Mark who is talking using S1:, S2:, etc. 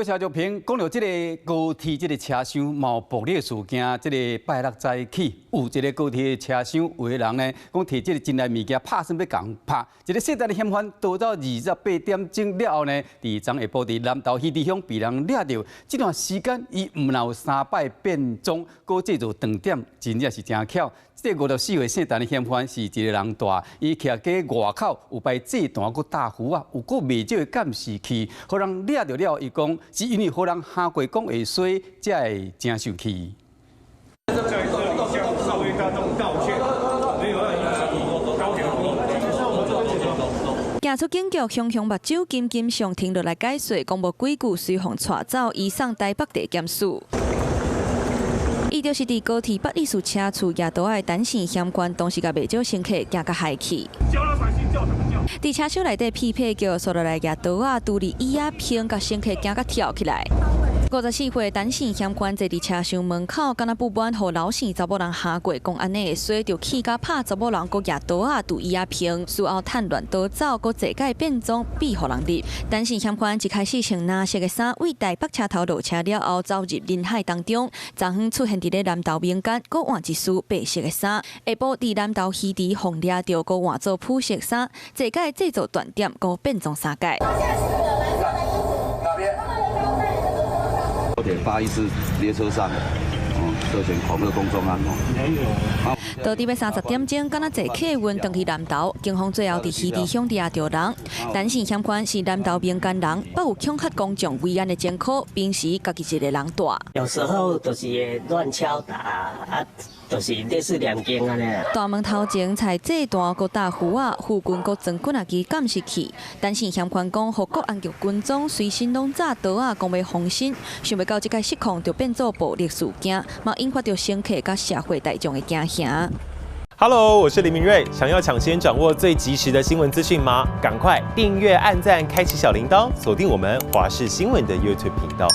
S1: 多謝玉平講著這个高鐵這个車廂冒暴力事件，這个拜六早起有一个高鐵車廂有个人呢，講提這个真濟物件拍算欲共人拍，一个細漢的嫌犯逃走28點鐘了後呢，佇昨下晡佇南投魚池鄉被人掠著。這段時間伊毋但有三擺變裝，閣製造斷點，真正是誠巧。這個54歲姓陳的嫌犯是一个人帶，伊徛街外口有擺祭壇閣大符仔，有閣袂少的監視器，予人掠著了。伊講是因為予人蝦過講會衰，才會誠生氣。
S2: 在這裡向社會大眾道歉，沒有要引起高鐵的。
S3: 行出警局，雄雄目睭金金上停落來解說，講無幾句，隨予帶走，移送台北地檢署。伊就是佇高鐵百里樹車厝舉刀的陳姓嫌犯，當時共袂少乘客驚甲害去。佇車廂內底屁屁叫，紲落來舉刀仔，拄佇椅仔旁，共乘客驚甲跳起來。54歲陳姓嫌犯坐佇車廂門口，敢若不滿予老姓查某人蝦過，講按呢會衰，就氣甲拍查某人，閣舉刀仔拄椅仔旁，事後趁亂逃走，閣坐改變裝避予人入。陳姓嫌犯一開始穿藍色的衫，對台北車頭落車了後，走入人海當中，昨昏出現佇咧南投民間，閣換一身白色的衫。下晡佇南投魚池予掠著，閣換做紫色衫，坐改製造斷點，閣變裝三擺。
S4: 高鐵814列車上，涉嫌恐嚇公眾案哦。
S3: 到底欲30點鐘，敢若坐客運轉去南投，警方最後佇魚池鄉掠著人。陳姓嫌犯是南投民間人，捌有恐嚇公眾危安的前科，平時家己一个人蹛。
S5: 有時候就是會亂敲打啊，就是類似念經按呢。
S3: 大門頭前採祭壇閣搭符仔，附近閣裝幾若支監視器。陳姓嫌犯講，予國安局軍裝隨身攏紮刀仔，講欲防身。想袂到這擺失控，就變做暴力事件，嘛引發著乘客佮社會大眾的驚嚇。
S6: Hello，我是林明瑞。想要搶先掌握最及時的新聞資訊嗎？趕快訂閱、按讚、開啟小鈴鐺，鎖定我們華視新聞的 YouTube 頻道。